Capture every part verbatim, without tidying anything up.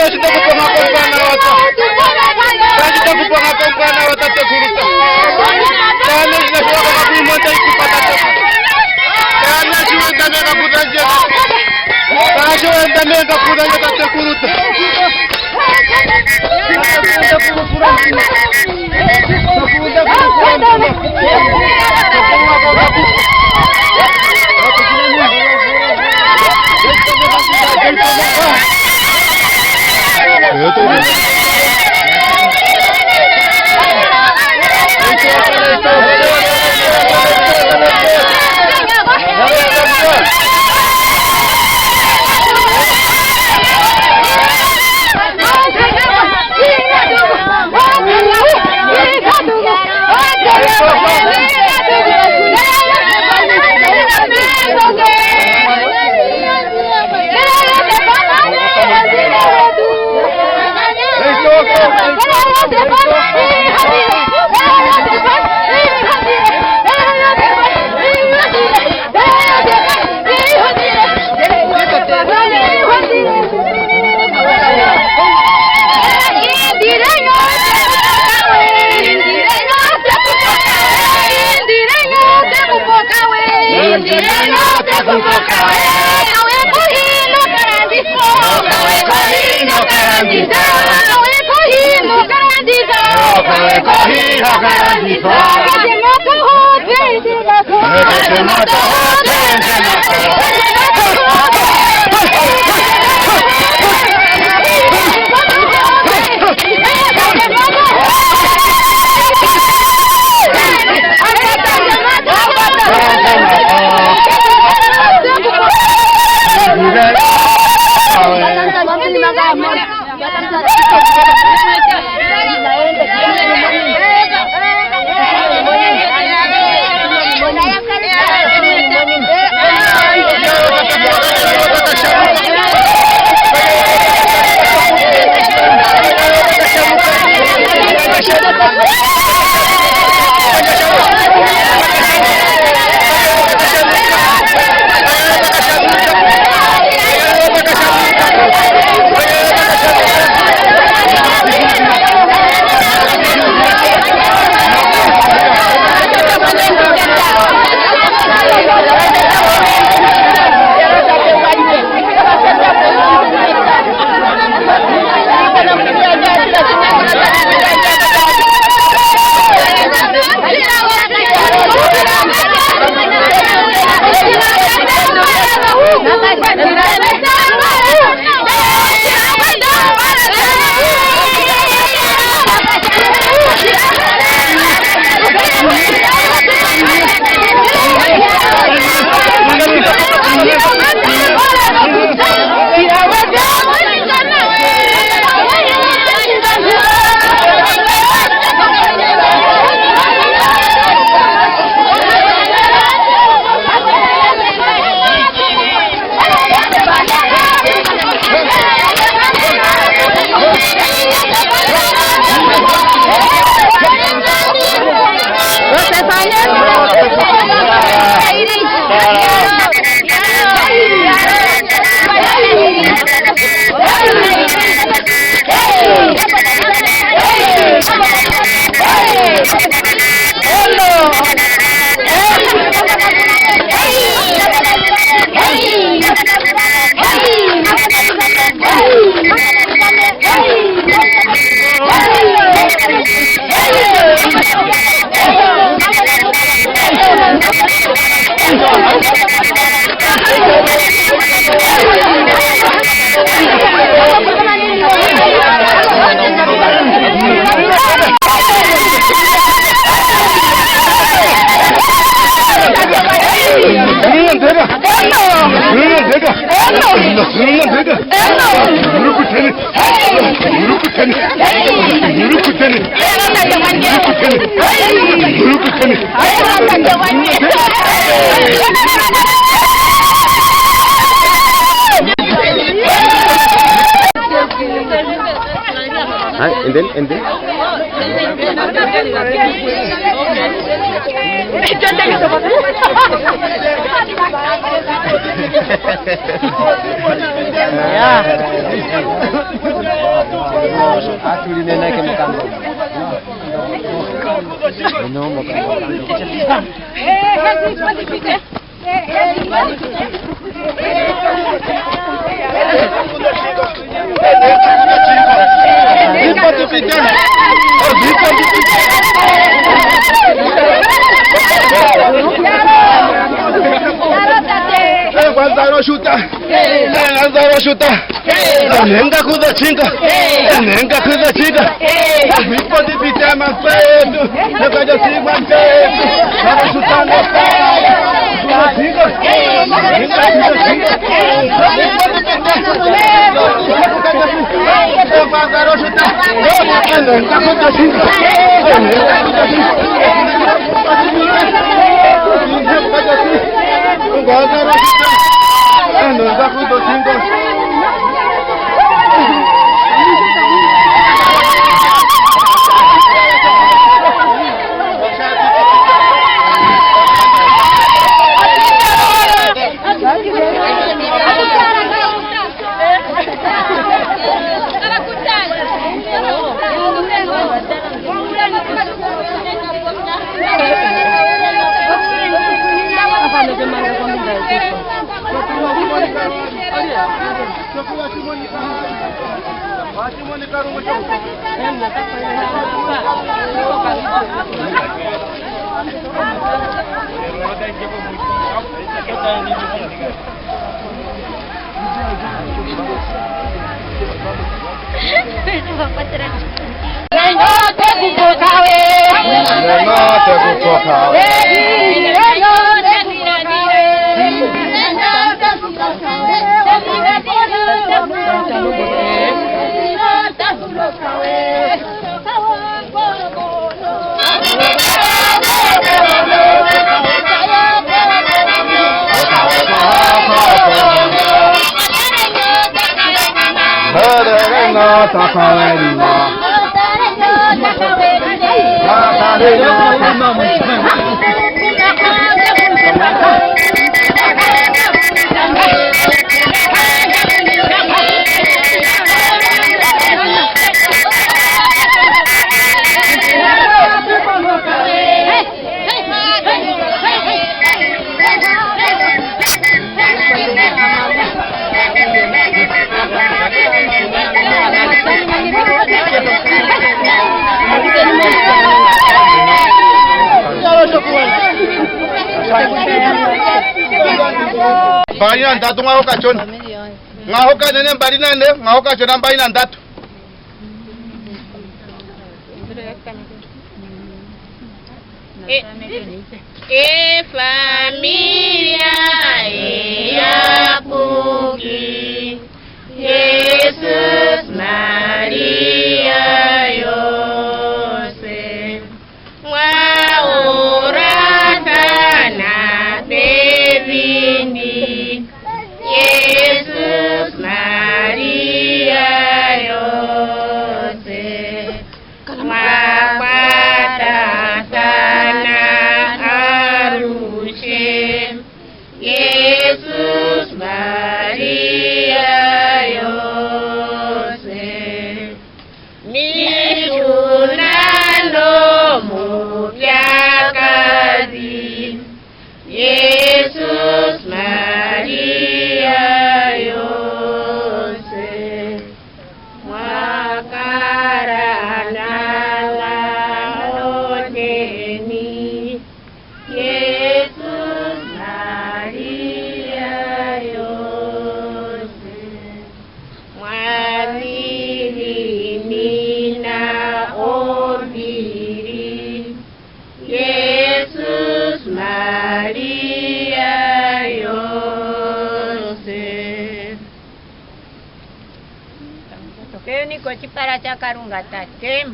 Tachita kuponga kombwana wata. Tachita kuponga kombwana wata, tatekuluta. Tana shina shwa kwa kumonta ikupa, tatekuluta. Tana shwa ndamenga kutanje. Tana shwa ndamenga kutanje, tatekuluta. Hi, and then, and then? Nzaro shuta. Nzaro shuta. Nenga kuza chinga. Nenga kuza chinga. Bipo di pitema petu. Nakaja sigma petu. Nzaro shuta na. Kuza chinga. Nenga kuza chinga. Nzaro shuta. Nenga kuza chinga. Mbali na ndatu ng'aho kachona. Ng'aho kanene mbali na nne, ng'aho kachona mbali na ndatu. E, e familia e ya Kuki, Jesus, Maria, Yosef, mwaora tana pevindi, Jesus, Maria, Yosef, mwakwata tana arushe, Jesus, Maria, Yosef, mishunano mupyakazi, Jesus, Maria, Yosef, mwakarana oteni, Jesus, Maria, Yosef, mwanilimina ombili, Jesus, Maria, Yosef. Tokeni kochipala cha Kalunga Tate.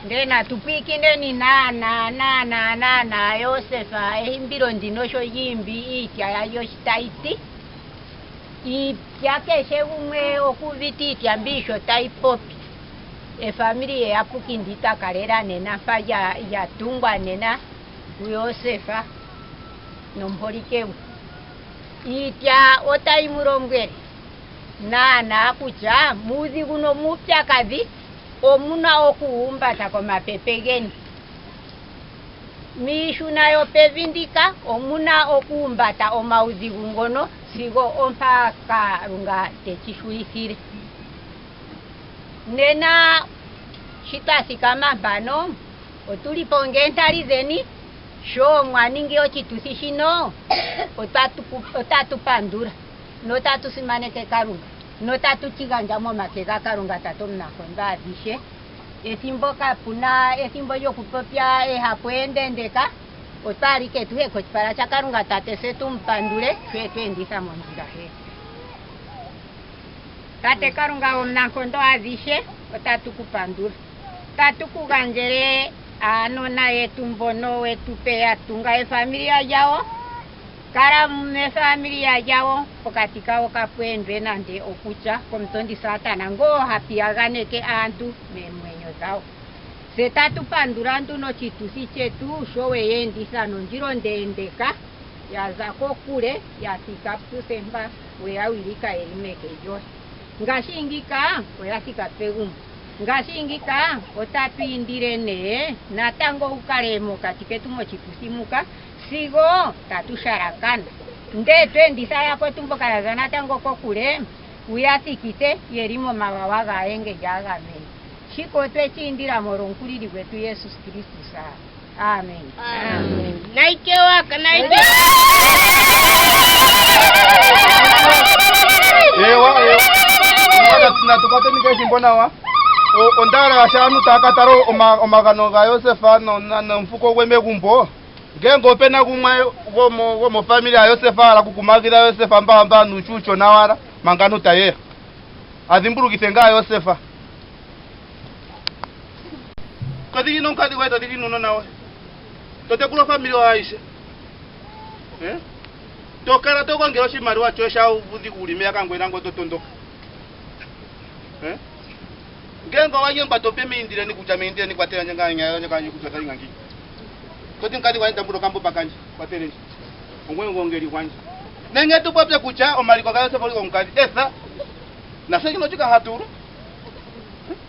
Nde natupwiki nde ni nana, nana, nana Yosefa, ehimbilo ndino sho yimbi itya yalyo shitaiti. Itya keshe gumwe okuviti itya mbi sho tayi popi. Efamili ye ya Kuki ndi takalela nena mpa ya, ya tungwa nena ku Yosefa nomholike gwe. Iitya otayi mu lombwele naanaa kutya muudhigu nomuupyakadhi omu na oku wu humbata komapepe geni. Miishuna yopevi ndika omu na okuhumbata omaudhigu ngono sigo ompa Kalunga te shi hulithile. Nena shi twa thikama mpano, otu li po ongeentali dheni, sho mwa ningi oshituthi shino, otatu ku- otatu pandula, notatu simaneke Kalunga, notatu shi gandja momake gaKalunga Tate Omunankondo adhishe. Ethimbo kapu na ethimbo lyokupopya ehapu eendeendeka, otwa hala ike tu he koshipala shaKalunga Tate, se tu mu pandule, sho e tu enditha mondjila he. Tate Kalunga omunankondo adhishe, otatu ku pandula. Otatu ku gandjele aanona yetu mbono we tu pe ya tunga efamiliya lyawo. Kala mefamiliya lyawo, pokati kawo kapu endwe nande okutya komutondi Satana, ngoo ha piyaganeke aantu meemwenyo dhawo. Tse tatu pandula nduno oshituthi shetu, sho we ya enditha nondjila ondeendeeka, ya za kokule, ya thika putse mpa, we ya wilika ye li meke lyoye. Ngashingeyi oya thika pegumbo. Ngashingeyi otatu indile nee natango wu kale mokati ketu moshituthi muka, sigo tatu halakana. Ndele to enditha yakwetu mboka ya za natango kokule, wu ya thikithe ye li momawawa gaaye nge ya gamene. Shika otwe shi indila molwomukulili gwetu Jesus Kristus. Amen. Amen. Naike waka, naike. Ewa, ewa. Natu kwateni nge ethimbo nawa. O- onda hala sha aantu taya ka tala oma- omagano gaJosef no- na- nomufuko gwe megumbo. Ngele ope na gumwe gwomo- gwomofamili yaJosef a hala okukumagidha Josef mba- mba nuushuushu nawa ala, manga aantu taye ya. A dhimbulukithe ngaa Josef. To dhigi nomukazi gwoye, to dhigi nuunona woye. To tekula ofamili yoye ayihe. Eh? To kala to gongele oshimaliwa shoye sha uudhigu wu li meya kangwena ngoye to tondoka. Eh? Ngele owa nyengwa to pe me indileni kutya me indileni kwatela ndje ngaa nyaya yandje kandje kutya otayi nga ngiini. To ti, "Mukadhi gwandje, tambula okambomba kandje, kwatele ndje. Ongweye omugongeli gwandje." Nenge tu popye kutya omaliko gaJosef omaliko gomukadhi. Etha. Nafye ngino oshike hatu ulu.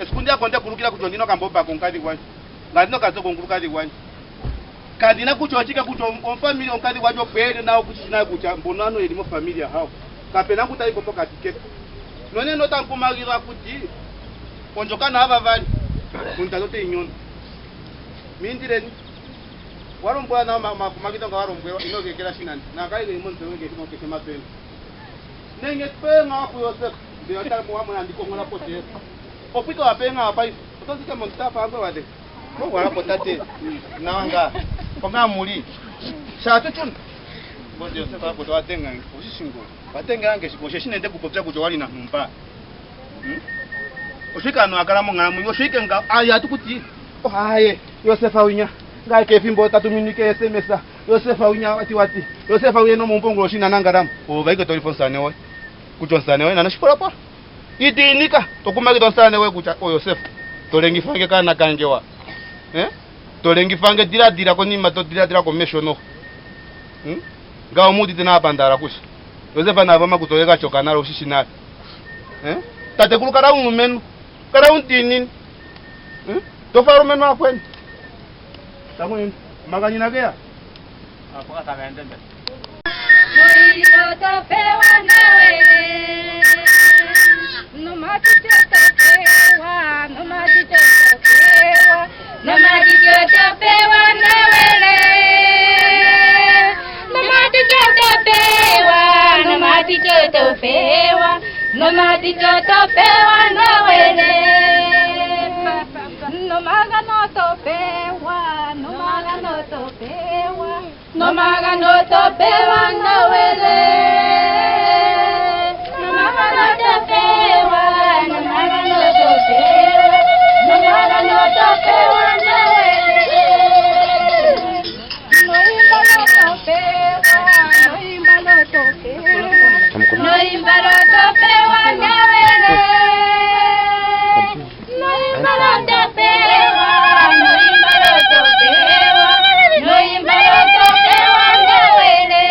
Esiku ndiya ko nde ku ulukila kutya ondi na okambomba komukadhi gwandje. Ngame ndi na okazo komukadhi gwandje. Kandi na kutya oshike kutya om- omufamili omukadhi gwandje opo e li nawo kutya shi na kutya mbono ano ye li mofamili yawo. Kape na ngu tayi ko pokati ketu. Nonena otamu kumagidhwa kutya ondjokana hava vali, ontatu otayi nyono. Me indileni. Wa lombwelwa nawa oma- omakumagidho nga wa lombwelwa, ino ga ekelahi nande. Naga kale ge li momutse gwoye, ge li mo kehe mpa to ende. Nenge to pe nga wa kuJosef, ndele ota mo wa mona ndi kongola po Josef. Opo ike wa pe nga wa paife, oto zi ke mondunda pa ngwe wa dhe. Ko wala po tate. Nawa nga. Ko nga muli. Sha tu chun. Bo Josef apo to wa tenga, oshishingo. Wa tenga nge shiko, osheshi nende ku popya kutya wa li na ntumba. Hmm? Oshike ano a kala monghalamwenyo, oshike nga, aye atu kuti, oh, aye, Josef winya. Ngaye kefimbo tatu minike S M S. Josef winya wati wati. Josef winya no mumbongo oshina nangalamo. Ovo aike to lifa omusamane woye. Kutya omusamane woye nana oshipolopolo. Iti inika, to kumagidha omusamane woye kutya, "O Josef, to lengifa nge kaana kandje wa. Eh? To lengifa nge, diladila konima, to diladila komesho noho." Hmm? Ngaho omu udite nawa pandaala kusha. Josef nava omakutu oye ga tyoka nale, oshishi nale. Eh? Tatekulu, kala omulumenhu. Kala omudiinini. Hmm? To fa aalumenhu aakweni. Tamu yeni. Omagano inage ya. Nomatiti oto pewa, nomatiti oto pewa. Nomatiti oto pewa nowele. Nomatiti oto pewa, nomatiti oto pewa. Nomatiti oto pewa nowele. Nomagano oto pewa, nomagano oto pewa. Nomagano oto pewa nowele. Nomagano oto pewa, nomagano oto pewa. Nomagano oto pewa nowele. Noimbalo oto pewa, noimbalo oto pewa. Noimbalo oto pewa nowele. Noimbalo oto pewa, noimbalo oto pewa, noimbalo oto pewa nowele.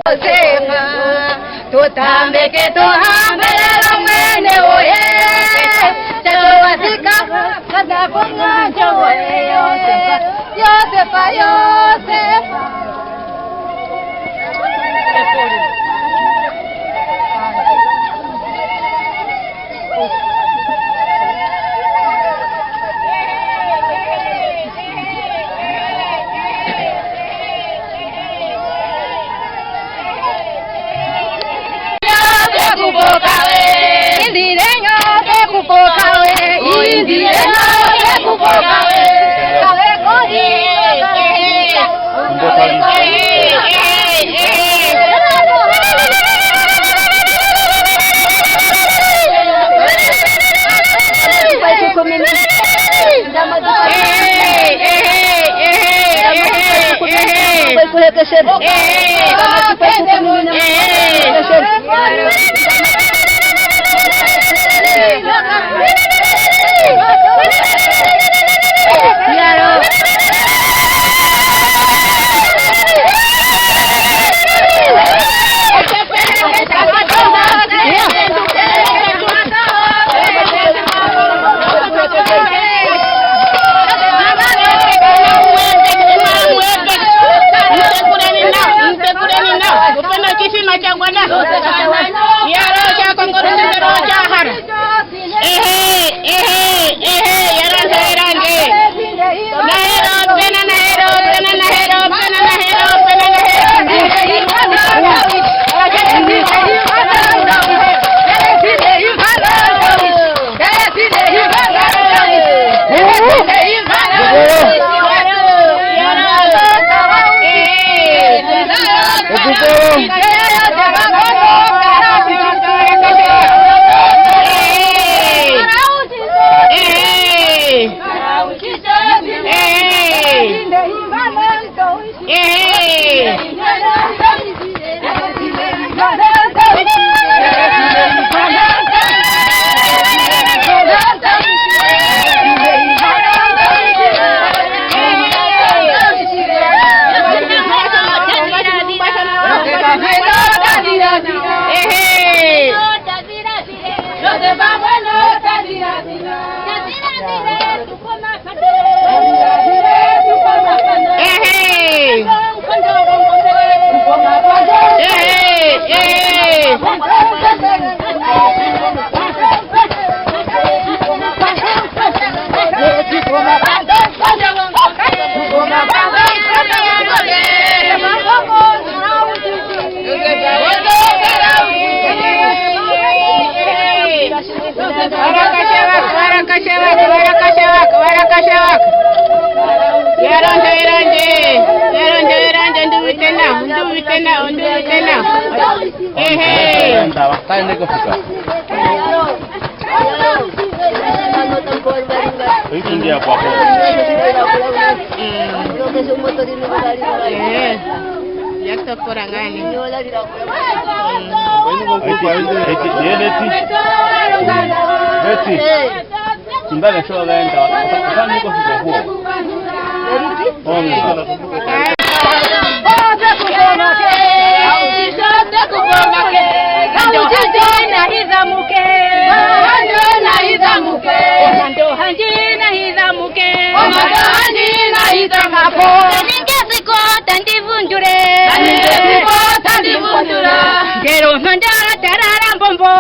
Yosefa, tutambike tuhambelele mwene woye. Chatowasika, kata kung'anja woye Yosefa, Yosefa, Yosefa. Ehe, ehe, ehe, yara ntairanje. Nahero, pena nahero, pena nahero, pena nahero, pena nahero. Warakasha waka, warakasha waka, warakasha waka, warakasha waka. Yara ntairanje, yara ntairanje, nduvitena, nduvitena, nduvitena. Ehe. Hiki ndia kwako. Eh. Yakutokora ngani. Eti, eti, yeleti. Eti. Simbale sho venda. Kama niko siko huo. Ongo. Ngero mhanda tarara mbombo.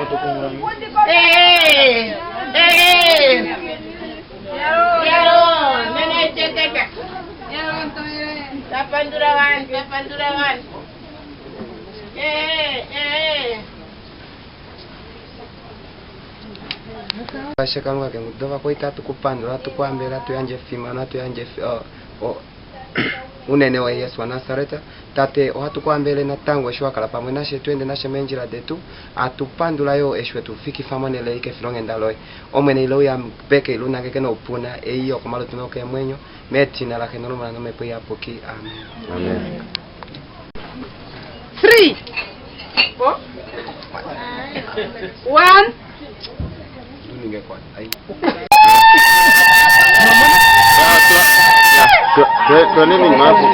Eh, eh. Yalo, nene cheketa. Tapandula wani, tapandula wani. Eh, eh. Ashe Kalunga keñu, dova kwaitatu kupandula, atukwambele, atuyandje efimano, atuyandje efi-, o, o, unene wa Yesu wa Nasareta. Tate, ohatu kwambele natangu, esho wakala pamwe nashe, twende nashe meenjila detu, atupandula yo, esho etufikifa monele ike filonghenda loye. Omwene ilo uyambeke, ilo unangeke noupuna, eyi yo komalutu nokemwenyo, medina lake nOmwana nOmbepo Iyapuki. Amen. Amen. Three. Four. One. Twa, twa, twa, nini mapu?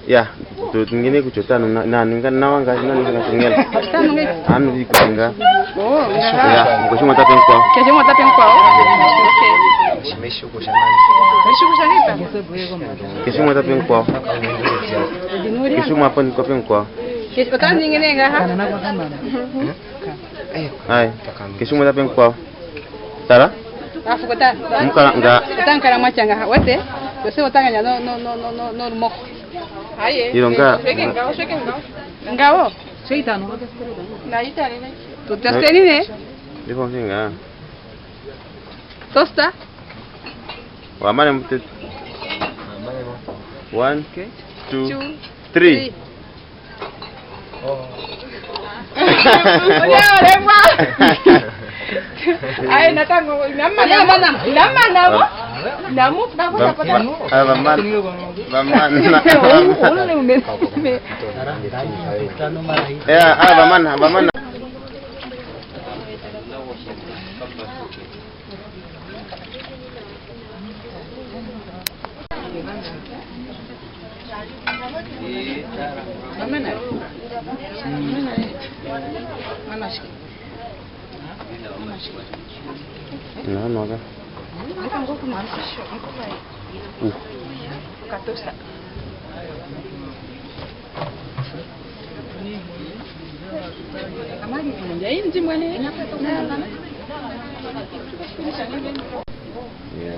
Ya, tu, ngine kuchotano, na, na, ninga, na wanga, na, ninga, ngela. Anu, ikusinga. Oh, ngaha. Ya, nkoshi mwatape nkwa. Nkoshi mwatape nkwa. Okay. Nkoshi mwatape nkwa. Nkoshi mwatape nkwa. Nkoshi mwatape nkwa. Nkoshi mwatape nkwa. Ai. Nkoshi mwatape nkwa. Tala? Afu kota. Mukala nga. Kota nkala mwachanga ha. Wete. Yose otanganya no, no, no, no, no, no lumoko. Aye. Ilo nga. Shweke ngawo, shweke ngawo. Ngawo. Na itani ne. Tutostenine. Ndifo mfinga. Tosta. Wamane mutete. One, two, three. Aye, natango, namana, namana, namana, namana. Ah, vamana, vamana. Ya, ah, vamana, vamana. Yeah.